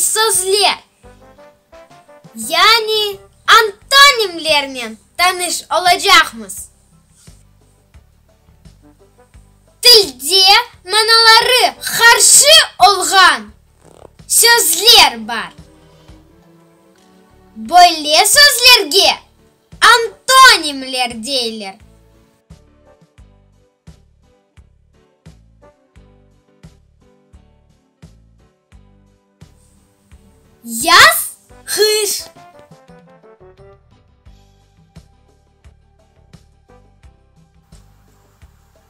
sözler, yani antonimlernen tanış olacaqmız. Tilde manaları qarşı olğan sözler bar. Böyle sözlerge antonimler deyler. Yaz, qış.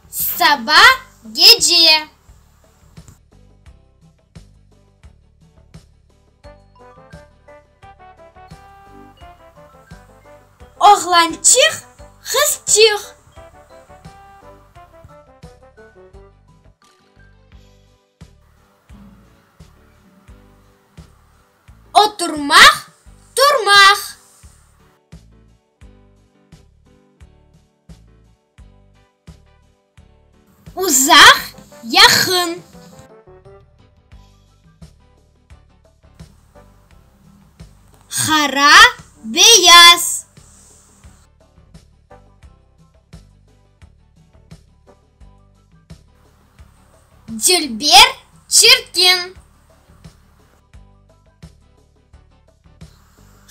Saba, gece. Oğlançıq, qızçıq. Oturmaq, turmaq. Uzaq, yaqın. Qara, beyaz. Dülber, çirkin.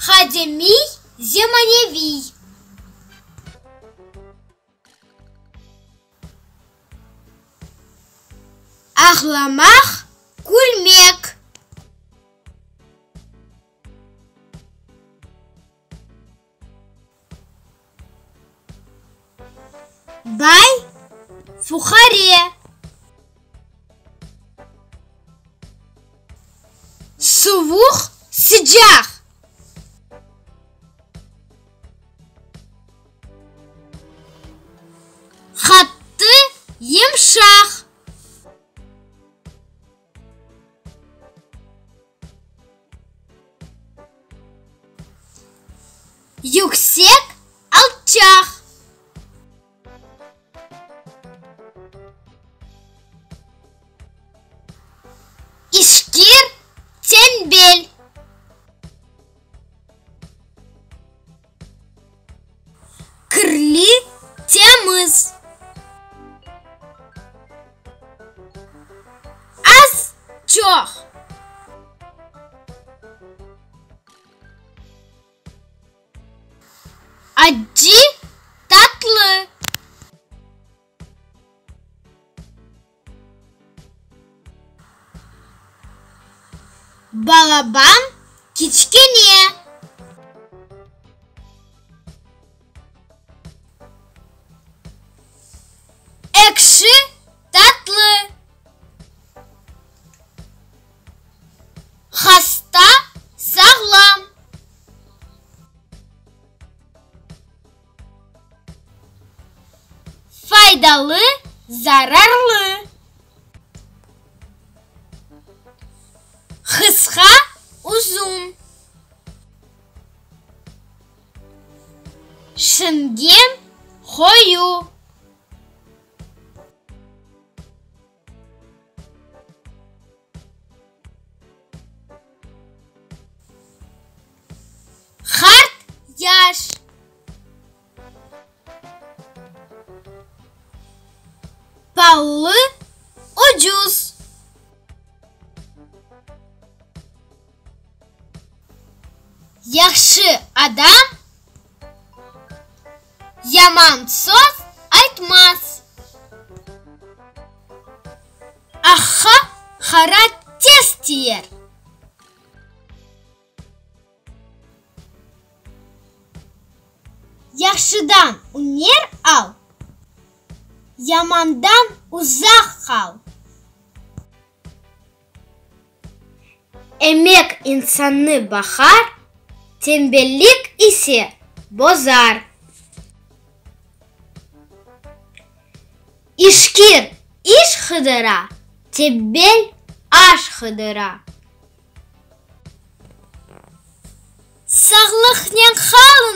Qadimiy, zemaneviy. Ağlamaq, külmek. Bay, fuqare. Suvuq, sıcaq. Qattı, yımşaq. Yüksek, alçaq. İşkir, tenbel. Kirli, temiz. Az, çoq. Accı, tatlı. Balaban, kiçkene. Ekşi, tatlı. Hasta, sağlam. Faydalı, zararlı. Qısqa, uzun. Şingen, qoyu. Qart, yaş. Paalı, ucuz. Yahşı adam yaman söz aytmaz. Aqqa qara tez tiyer. Yahşıdan üner al, yamandan uzaq qal. Emek insannı baqar, tenbellik ise bozar. İşkir iş qıdıra, tenbel aş qıdıra. Sağlıqnen qalıñız!